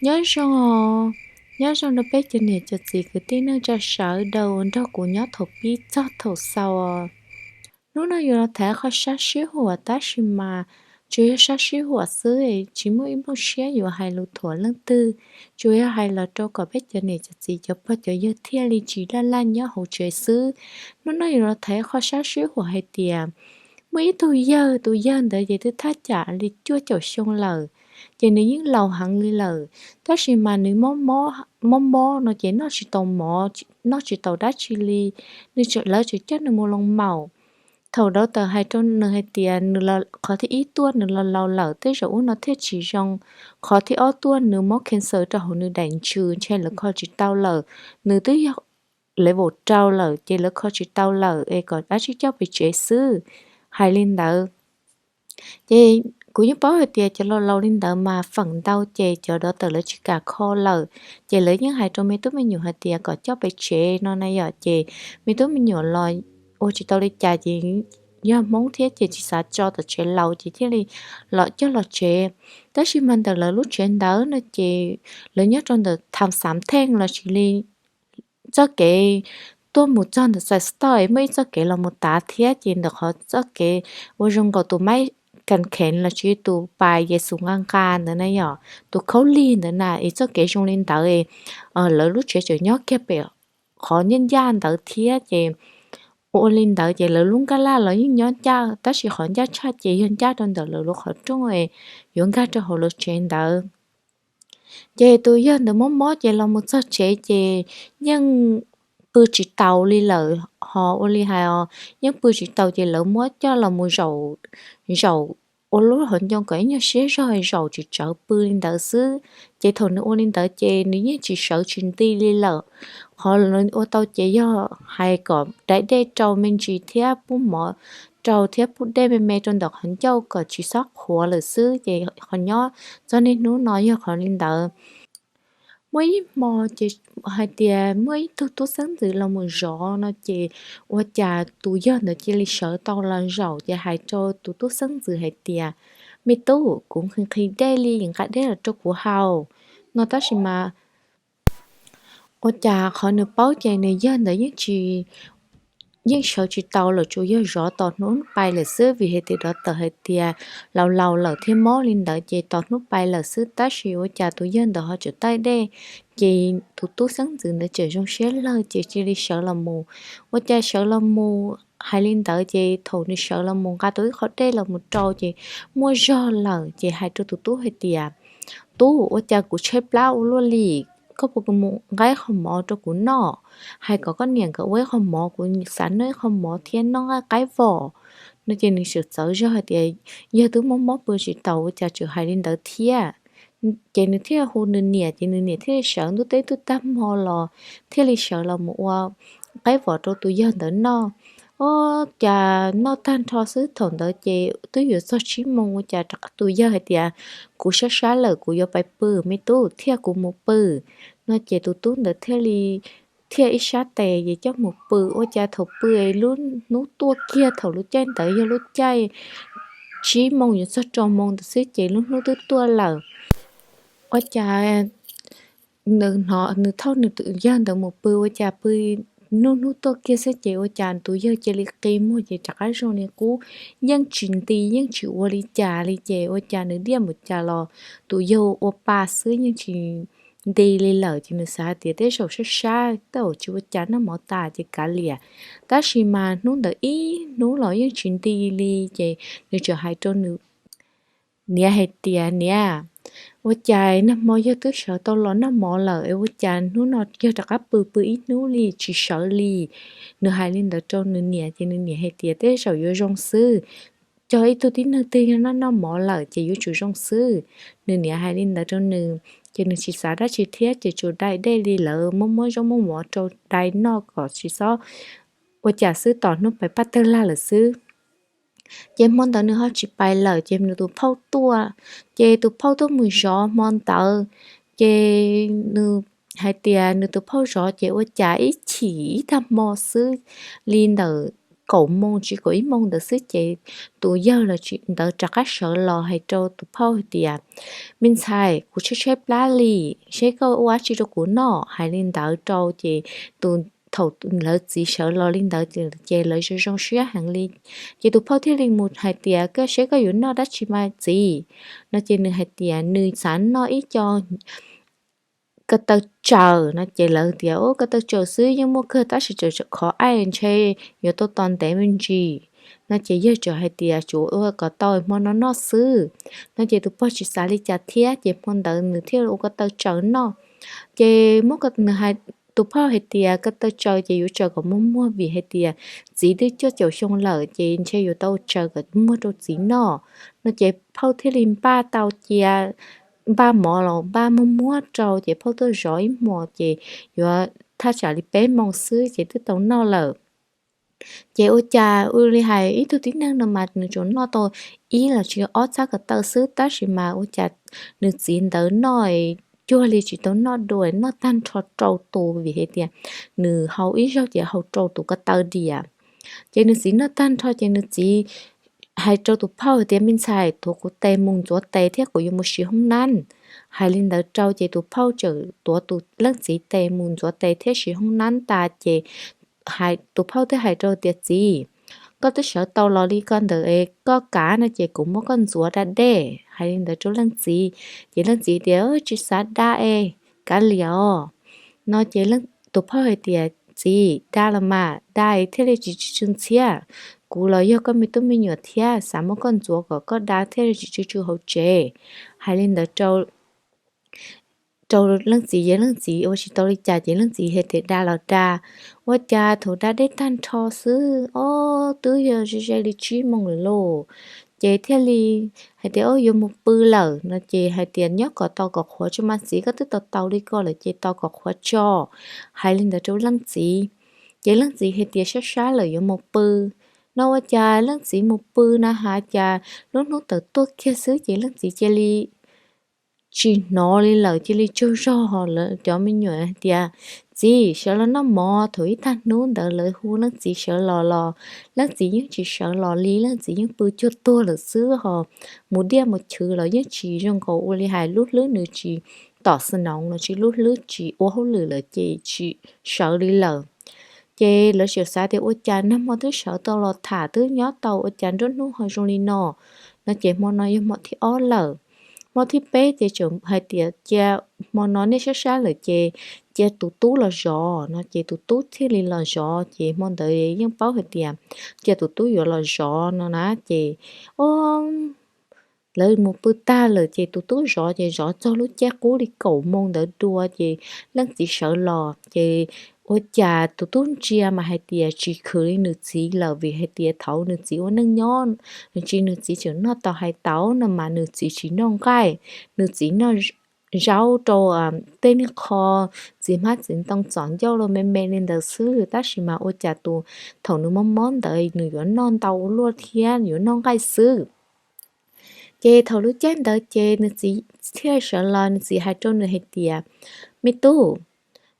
Nyob zoo os, nyob zoo rau peb cov niam cov txiv kwv tij neej tsa sawv daws uas nrog kuv nyob thaum pib txog thaum xaus os. Hnub no yuav los tham qhov sab sib huam tab sis mas tsuas yog sab sib huam xwb, tsis muaj ib nplooj siab yuav hais lus thuam leej twg, tsuas yog hais los rau kom peb cov niam cov txiv cov pog cov yawg thiaj li tsis laj laj nyob hauv tsev xwb. Hnub no yuav los tham qhov sab sib huam hais tias muaj ib tug yawg, tus yawg ntawd ces twb thaj tsam li cuaj caum xyoo lawm, ces nws yeej laus heev li lawm, tab sis mas nws mob mob no ces noj tsis tau mov, noj tsis tau dab tsi li, nws, lawv tseem coj nws mus loo maum. Thaum doctor hais rau nws hais tias nws, qhov thib ib tuaj nws los laus lawm tej zaum ub no thiaj tsis zoo, qhov thib ob tuaj nws mob cancer rau hauv nws daim ntsws ntshe lawv kho tsis tau lawm, nws twb yog level rau lawm ces lawv kho tsis tau lawm es kom dab tsi coj pes tsev xwb, hais li ntawd. Ces kuv yeej paub hais tias cov laus laus li ntawd mas feem ntau ces cov doctor lawv tsis kam kho lawm, ces lawv yeej hais rau me tub me nyuam hais tias kom coj pes tsev no na yom, ces me tub me nyuam los ua tsis tau li cas ces yog Hmoob thiab ces tsis xav tso tom tsev laus ces thiaj li los coj los tsev. Tab sis mas ntawm lawv lub tsev ntawd no ces lawv nyob rau ntawm tham xav theej los sis li txoj kev tuaj mus txog ntawm xais xtoj muaj ib txoj kev los mus tav thiab ces ntawm qhov txoj kev ua zoo nkaus tus maiv kas khev los sis tus pas Yexus nqa nqa ntawd na yom, tus khaub lig ntawd na es txoj kev zoo li ntawd, lawv lub tsev tseem nyob kiag pem qhov ncaj ncaj ntawd thiab ces ua li ntawd ces lawv lub nkaj laj los yeej nyob ncaj tab sis qhov ncaj tshaj ces yog ncaj rau ntawm lawv lub qhov rooj yuav nkag rau hauv lawv tsev ntawd. Ces tus yawg ntawd mob mob ces los mus txog tsev ces yeej pw tsis taus li lawm, ho ua li hais os yeej pw tsis taus ces lawv muab coj los mus zaum, zaum ua lub hauv ncoo kom ib nyuag siab zog zaum tsis tsawv pw li ntawd xwb. Ces thaum nws ua li ntawd ces nws yeej tsis sawv tsis nti li lawm. Qhov ua tau ces yog hais kom dai dej rau me ntsis thiab pub mov rau thiab pub dej me me rau ntawm qhov ncauj kom tsis txhob qhuav lawm xwb ces qhov nyob txog niaj hnub no yog qhov li ntawd. Muaj ib hmo ces hais tias muaj ib tug tub xeeb ntxwv los mus zov no ces ua cas tus yawg ntawd cia li sawv tau los zaum ces hais rau tus tub xeeb ntxwv hais tias, me tub, kuv nqhis nqhis dej li, nqa dej los rau kuv haus no tab sis mas ua cas qhov nws paub ces nws yawg ntawd yeej tsis, yeej sawv tsis tau lawm, tsuas yog zov tos hnub pais lawm xwb vim hais tias doctor hais tias laus laus lawm thiab mob li ntawd ces tos hnub pais lawm xwb. Tab sis ua cas tus yawg ntawd ho tseem taij dej, ces tus tub xeeb ntxwv ntawd tseem zoo siab lawg ces cia li sawv los mus. Ua cas sawv los mus hais li ntawd ces thaum nws sawv los mus nqa tau ib qho dej los mus rau ces muaj zog lawm ces hais rau tus tub hais tias, tub, ua cas kuv tshaib plab ua luaj li, koj puas mus nqa ib qho mov rau kuv noj, hais kom koj niam nkawd ua ib qho mov, kuv xav noj ib qho mov thiab noj nqaij qaib vom no ces nws txawm txawv zog hais tias yawg twb mob mob pw tsis taus ua cas tseem hais li ntawd thiab. Ces nws thiaj hu nws niam ces nws niam thiaj li sawv ntuj teb ntuj tag hmo los thiaj li sawv los mus ua qaib vom rau tus yawg ntawd noj. Ua cas noj tag nrho xwb thaum ntawd ces twb yuav txog tsib moos ua cas tus yawg hais tias, kuv sab sab lawm kuv yuav pais pw me tub, thiaj kuv mus pw no ces tus tub ntawd thiaj li thiaj ib sab tes ces coj mus pw. Ua cas thaum pw lub hnub tuaj kiag thaum lub caij ntawd yog lub caij tsib moos yuav txog rau moos ntawd xwb ces lub hnub twb tuaj lawm. Ua cas nws thauj nws tus yawg ntawd mus pw ua cas pw lub hnub tuaj kiag xwb ces ua cas tus yawg cia li qi muag ces rov qab zoo li qub, yeej tsis nti yeej tsis ua li cas li ces ua cas nws diaj mus cas los tus yawg ua pa xwb yeej tsis nti li lawm ces nws xav hais tias tej zaum sab sab tej zaum tsis ua cas noj mov tas ces kav liam. Tab sis mas hnub ntawd ib hnub los yeej tsis nti li ces nws txawm hais rau nws niam hais tias, niam, ua cas nag hmo yawg twb sawv tau los noj mov lawm es ua cas hnub no yawg rov qab pw pw ib hnub li tsis sawv li? Nws hais li ntawd rau nws niam ces nws niam hais tias tej zaum yuav zoo xwb, cog ib tug tib neeg twg yog noj noj mov lawm ces yuav tsum zoo xwb. Nws niam hais li ntawd rau nws ces nws tsis xav dab tsi thiab ces tsuas dai dej li lawv muab muab zaub muab mov rau dai noj kom tsis txhob ua cas xwb tos hnub pais paj tawg lag lawm xwb. Ces hmo ntawd nws ho tsis pais lawm ces nws tus phauj tuaj, ces tus phauj tuaj mus zov hmo ntawd, ces nws hais tias nws tus phauj zov ces ua cas ib chim ib tag hmo xwb li ntawm kaum moos tsis kaum ib moos ntawd xwb ces tus yawg los ntawd rov qab sawv los hais rau tus phauj hais tias, Me ntxhais, kuv tshaib tshaib plab li, seb koj ua dab tsi rau kuv noj. Hais li ntawd rau ces tus, thaum lawv txiv sawv los li ntawd ces lawv zoo zoo siab heev li. Ces tus phauj thiaj li mus hais tias, Koj seb koj yuav noj dab tsi mas txiv? No ces nws hais tias nws xav noj ib co ko taw tsaws no ces lawv tias, Ua ko taw tsaws xwb yeej muaj kawg tab sis tsaws khov aij ntshe yuav tau tos ntev me ntsis. No ces yawg txawm hais tias, Tsuas ua kom tau hmo no noj xwb. No ces tus pog tsis xav li cas thiab ces hmo ntawd nws thiaj ua ko taw tsaws noj. Ces muab, nws hais, tus phauj hais tias ko taw tsaws ces yuav tsaws kom muag muag vim hais tias txiv twb cuaj caum xyoo lawm ces ntshe yuav tau tsaws kom muag rau txiv noj. No ces phauj thiaj li npaj tau cia, npaj mov los npaj muag muag rau ces phauj tuaj zov ib hmos ces yuav thaj tsam li peb moos xwb ces twb tau noj lawm. Ces ua cas ua li hais ib tug tib neeg no mas nws tsuas noj tau ib los tsis ob txhab ko taw xwb tab sis mas ua cas nws txiv ntawd noj cuag li tsis tau noj dua, noj tag nrho rau tus vim hais tias nws haus ib zaug ces haus rau tus ko taw diam. Ces nws txiv noj tag nrho ces nws txiv hais rau tus phauj hais tias, Me ntxhais, tuav kuv tes mus ntxuav tes thiab kuv yuav mus siv hoob nab. Hais li ntawd rau ces tus phauj txawm tuav tus leej txiv tes mus ntxuav tes thiab siv hoob nab tas ces tus phauj thiaj hais rau tias, Txiv, koj twb sawv tau los li ko ntawd es koj kav no ces kuv muab koj ntxuav da dej. Hais li ntawd rau leej txiv ces leej txiv tias, Tsis xav da es kav liam os. No ces tus phauj hais tias, Txiv, da los mas, da thiaj li tsis tsw tsw ntxhiab. Kuv los yog koj me tub me nyuam thiab, xav muab koj ntxuav kom koj da thiaj li tsis tsw tsw hauv tsev. Hais li ntawd rau leej txiv ces leej txiv ua tsis tau li cas ces leej txiv hais tias da los da. Ua cas thaum da dej tag nrho xwb, o, twb yog ze ze li tsib moos lawm lauj. Ces thiaj li hais tias, O, yuav mus pw lawm no ces hais tias, Nyob kom tau kom qhuav tso mas txiv, koj twb tau tau li ko lawm ces tau kom qhuav tso. Hais li ntawd rau leej txiv ces leej txiv hais tias sab sab lawm yuav mus pw. No ua cas leej txiv mus pw na has cas lub hnub tawm tuaj kiag xwb ces leej txiv cia li tsis hnov li lawm, cia li tsaug zog. Lawv cov me nyuam hais tias, Txiv, sawv los noj mov. Thaum ib tag hnub ntawd lawv hu leej txiv sawv los los leej txiv yeej tsis sawv los li, leej txiv yeej pw cuag tuag lawm xwb ho. Mus diaj mus chwv los yeej tsis zoo nkaus ua li hais, lub hlwb nws tsis tom xwm noov los tsis, lub hlwb tsis ua hauj lwm lawm ces tsis sawv li lawm. Ces lawv txawm xav tias ua cas nag hmo twb sawv tau los tham twb nyob tau ua cas nruab hnub ho zoo li no. No ces hmo no yog hmo thib ob lawm. Hmo thib peb ces txawm hais tias cia hmo no nej sab sab lawm ces cia tus tub los zov. No ces tus tub thiaj li los zov ces hmo ntawd yeej paub hais tias cia tus tub yuav los zov no na ces, o, lawv mus pw tag lawm ces tus tub zov ces zov txog lub caij qub li kaum moos ntawd dua ces leej txiv sawv los ces ua cas tus tub ntsia mas hais tias tsis khwv li nws txiv lawm vim hais tias thaum nws txiv ua neej nyob nws tsis, nws txiv tseem noj tau hais tau no mas nws txiv tsis noj nqaij, nws txiv noj zaub rau tej niag qho txiv hmab txiv ntoo txom ncauj los me me li ntawd xwb tab sis mas ua cas tus, thaum nws mob mob ntawd nws yuav noj ntau ua luaj thiab yuav noj nqaij xwb. Ces thaum lub caij ntawd ces nws txiv thiaj sawv los, nws txiv hais rau nws hais tias, Me tub,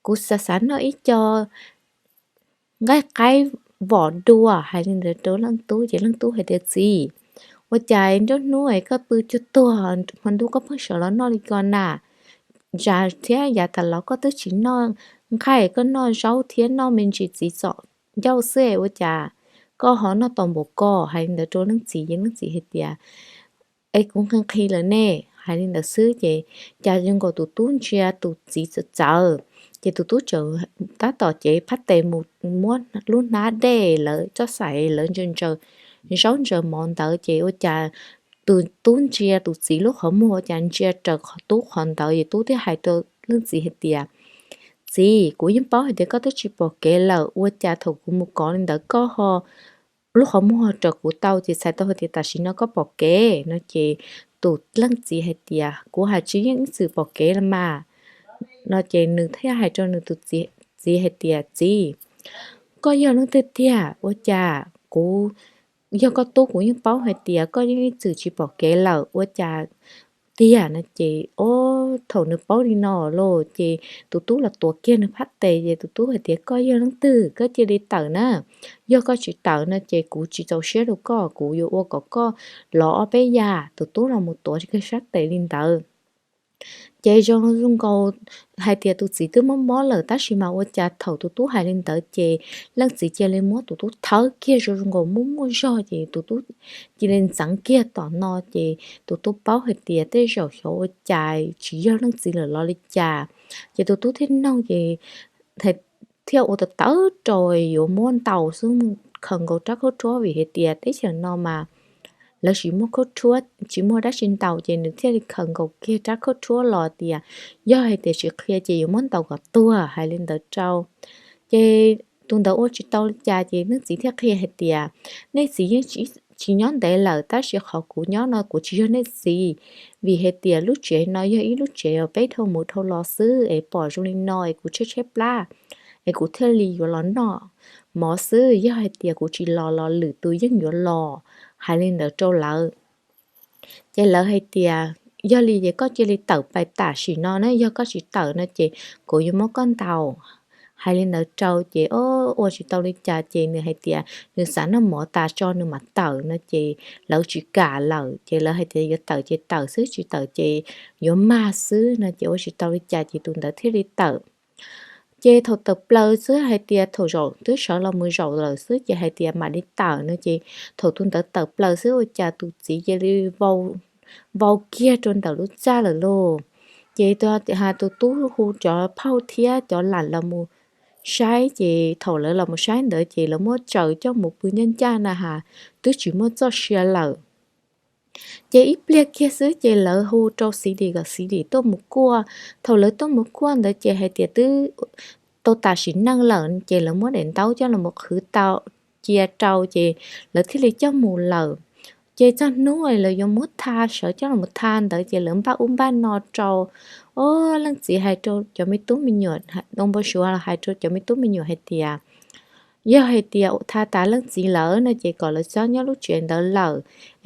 kuv xav xav noj ib co nqaij qaib vom dua. Hais li ntawd rau leej tub ces leej tub hais tias, Txiv, ua cas nruab hnub es koj pw cuag tuag, hmo ntuj koj pheej sawv los noj li ko na? Zam thiab yav tas los koj twb tsis noj nqaij, koj noj zaub thiab noj me ntsis txiv txom ncauj xwb es ua cas koj ho noj tau npaum ko? Hais li ntawd rau leej txiv ces leej txiv hais tias, Es kuv nqhis nqhis lawm ne. Hais li ntawd xwb ces cas zoo nkaus tus tub ntsia tus txiv txawv txawv, ces tus tub txawm tab tom cev phab tes mus muab lub hnab dej lawv txoj xaim lawv ntsaws ntsaws zaub ntsaws mov ntawd ces ua cas tus tub ntsia tus txiv lub qhov muag ua cas ntsia raws qhov tub qhov ntawd es tub thiaj hais rau leej txiv hais tias, Txiv, kuv yeej paub hais tias koj twb tsis pom kev lawm, ua cas thaum kuv mus kov li ntawd koj ho lub qhov muag raws kuv tau ces txhais tau hais tias tam sim no koj pom kev no ces tus leej txiv hais tias, Kuv hais tsis yeej ib txwm pom kev los mas. No ces nws thiaj hais rau nws tus txiv hais tias, Txiv, koj yog leej twg tiag? Ua cas kuv yog koj tub kuv yeej paub hais tias koj yeej ib txwm tsis pom kev lawm, ua cas tiag no ces, o, thaum nws paub li no los ces tus tub los tuav kiag nws phab tes ces tus tub hais tias, Koj yog leej twg? Koj cia li tawm na. Yog koj tsis tawm no ces kuv tsis txaus siab rau koj, kuv yuav ua kom koj lov ob peb yam. Tus tub los mus tuav kiag sab tes li ntawd. Ces zoo zoo nkaus hais tias tus txiv twb mob mob lawm tab sis mas ua cas thaum tus tub hais li ntawd ces leej txiv cia li muab tus tub thawb kiag zoo zoo nkaus muaj muaj zog ces tus tub cia li ntxeev kiag tom no ces tus tub paub hais tias tej zaum xyov ua cas tsis yog leej txiv lawm los li cas. Ces tus tub thiaj noog ces thiaj ua tawv tawv rau yuav muab ntaus xwb, khaws nkaus rab khaub rhuab vim hais tias teb chaws no mas lawv tsis muaj khaub rhuab, tsis muaj dab tsi ntaus ces nws thiaj li khaws nkaus kiag rab khaub rhuab los tias yog hais tias tsis qhia ces yuav muab ntaus kom tuag, hais li ntawd rau. Ces tus ntawd ua tsis tau li cas ces leej txiv thiaj qhia hais tias, Nej txiv yeej tsis nyob ntev lawm tab sis qhov kuv nyob no kuv tsis yog nej txiv, vim hais tias lub tsev no yog ib lub tsev uas peb dhau mus dhau los xwb es pom zoo li no es kuv tshaib tshaib plab es kuv thiaj li yuav los noj mov xwb, yog hais tias kuv tsis los los lwm tus yeej yuav los, hais li ntawd rau lawv. Ces lawv hais tias, Yog li ces koj cia li tawm pais tam sim no na, yog koj tsis tawm no ces kuv yuav muab koj ntaus, hais li ntawd rau. Ces o, ua tsis tau li cas ces nws hais tias nws xav noj mov tas tso nws mam tawm no ces lawv tsis kam lawm ces lawv hais tias yuav tawm ces tawm xwb, tsis tawm ces yuav mag xwb no ces ua tsis tau li cas ces tus ntawd thiaj li tawm. Ces thaum tawm plaws xwb hais tias thaum zaum twb sawv los mus zaum lawm xwb ces hais tias mam li tawm no ces thaum tus ntawd tawm plaws xwb ua cas tus txiv cia li vau kiag rau ntawm lub txaj lawm lauj. Ces tus tub hu cov phauj thiab cov lam los mus saib ces thaum lawv los mus saib ntawd ces lawv muab tsaws coj mus pw ncaj ncaj na has twb tsis muaj txoj sia lawm. Ces ib pliag kiag xwb ces lawv hu rau Xi Lis kom Xi Lis tuaj mus kuaj. Thaum lawv tuaj mus kuaj ntawd ces hais tias twb tau tas sim neej lawm ces lawv muab daim ntaub coj los qhwv tau cia rau ces lawv thiaj li coj mus lawm. Ces txog hnub lawv yuav muab tha, sawv coj los tha ntawd ces lawv npaj ub npaj no rau. O, leej txiv hais rau cov me tub me nyuam, npau suav los hais rau cov me tub me nyuam hais tias yog hais tias tha tas leej txiv lawm no ces kom lawv txhob nyob lub tsev ntawd lawm,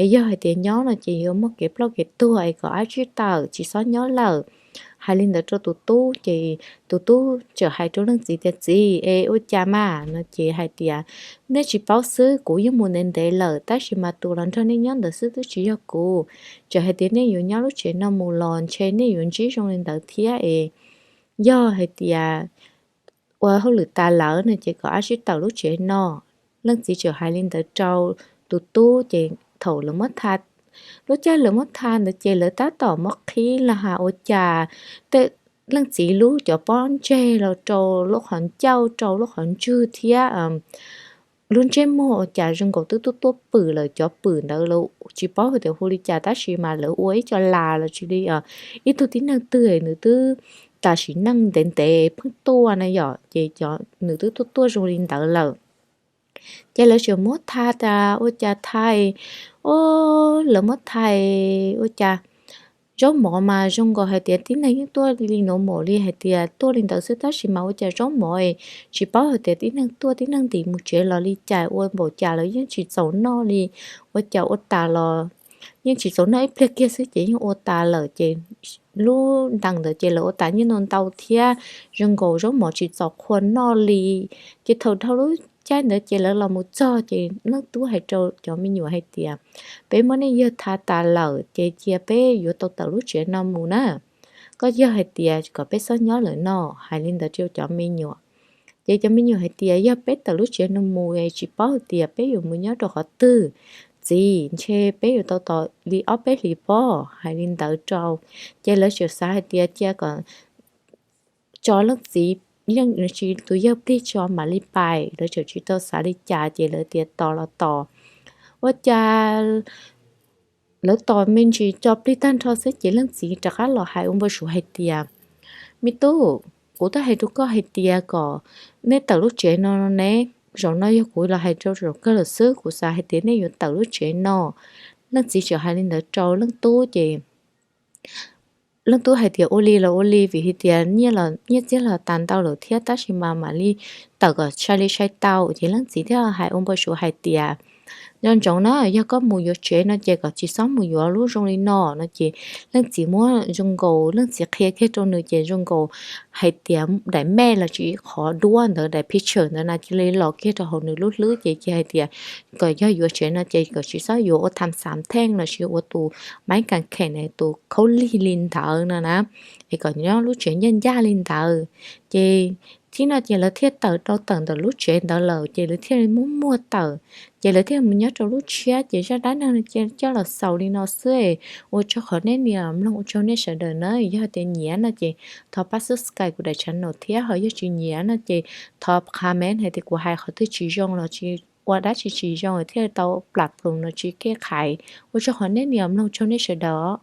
es yog hais tias nyob no ces yuav muaj kev ploj kev tuag es kom ab tsib tawm tsis txhob nyob lawm. Hais li ntawd rau tus tub ces tus tub txawm hais rau leej txiv tias, Txiv, es ua cas mas? No ces hais tias, Nej tsis paub xwb, kuv yeej mus ntev ntev lawm tab sis mas tus los nrog nej nyob ntawd xwb twb tsis yog kuv. Txawm hais tias nej yuav nyob lub tsev no mus los ntshe nej yuav ntsib zoo li ntawd thiab es yog hais tias ua hauj lwm tas lawm no ces kom ab tsib tawm lub tsev no. Leej txiv txawm hais li ntawd rau tus tub ces thaum lawv muab tha, lub caij lawv muab tha ntawd ces lawv tab tom muab qhib los has ua cas tej leej txiv lub cov pob ntseg los rau lub qhov ncauj rau lub qhov ntswg thiab lub ntsej muag ua cas zoo nkaus twb tuaj tuaj pwm lawm. Cov pwm ntawd lawv tsis paub hais tias hu li cas tab sis mas lawv ua ib co las los tsis li ib tug tib neeg twg nws twb tas sim neej ntev ntev pheej tuaj na yom, ces nws twb tuaj tuaj zoo li ntawd lawm. Ces lawv txawm muab tha tas ua cas tha, o, lawv muab tha ua cas zaub mov mas zoo nkaus hais tias tib neeg yeej tuaj li nuav mom li hais tias tuaj li ntawd xwb tab sis mas ua cas zaub mov tsis paub hais tias tib neeg tuaj tib neeg ntim mus tsev los li cas ua npaum cas lawv yeej tsis txaus noj li. Ua cas ua tas los yeej tsis txaus noj, ib pliag kiag xwb ces yeej ua tas lawm ces lub ntees ntawd ces lawv ua tas nyiaj ntau ntau thiab zoo nkaus zaub mov tsis txaus qhua noj li. Ces thaum dhau lub caij ntawd ces lawv los mus txog ces leej tub hais rau cov me nyuam hais tias, Peb muab nej yawg tha tas lawm ces cia peb yuav tau tawm lub tsev no mus na. Koj yog hais tias kom peb txhob nyob lawm no. Hais li ntawd rau cov me nyuam. Ces cov me nyuam hais tias, Yog peb tawm lub tsev no mus tsis paub hais tias peb yuav mus nyob rau qhov twg. Txiv, ntshe peb yuav tau tos li ob peb hlis pob. Hais li ntawd rau, ces lawv txawm xav hais tias cia kom tso leej txiv yeej tsis tus yawg plig tso mam li pais. Lawv txawm tsis tau xav li cas ces lawv tias tos los tos. Ua cas lawv tos me ntsis tso plig tag nrho xwb ces leej txiv rov qab los hais ua npau suav hais tias, Me tub, kuv twb hais rau koj hais tias kom nej tawm lub tsev no ne. Zaum no yog kuv los hais rau zaum kawg lawm xwb, kuv xav hais tias nej yuav tawm lub tsev no. Leej txiv txawm hais li ntawd rau leej tub ces leej tub hais tias, Ua li los ua li, vim hais tias nyiaj txiag los tas ntau lawm thiab tab sis mas mam li tawm kom sai li sai tau. Ces leej txiv thiaj hais ua npau suav hais tias, Nco ntsoov na, yog koj mus yuav tsev no ces kom tsis txhob mus yuav lub zoo li no no ces leej txiv muab zoo nkaus, leej txiv qhia kiag rau nws ces zoo nkaus hais tias daim mej los sis qhov duab ntawd, daim picture ntawd na cia li los kiag rau hauv nws lub hlwb ces cia hais tias kom yog yuav tsev no ces kom tsis txhob yuav ua tham xav theej los sis ua tus maiv kas khem na, tus khaub lig li ntawd no na, es kom nyob lub tsev ncaj ncaj li ntawd. Ces thaum no ces lawv thiaj tawm rau tawm ntawm lub tsev ntawd lawm ces lawv thiaj li muab muag tawm. Ces lawv thiaj mus nyob rau lub tshiab ces zaj dab neeg no ces coj los xaus li no xwb. Ua tsaug qhov nej niam mloog, ua tsaug nej sawv daws na. Yog tias nyiam no ces thov pab subscribe kuv daim channel thiab, ho yog tsis nyiam no ces thov comment hais tias kuv hais qhov twg tsis zoo los sis ua dab tsi tsis zoo thiaj tau plam plum no tsis kev qhais. Ua tsaug qhov nej niam mloog, tsaug nej sawv daws.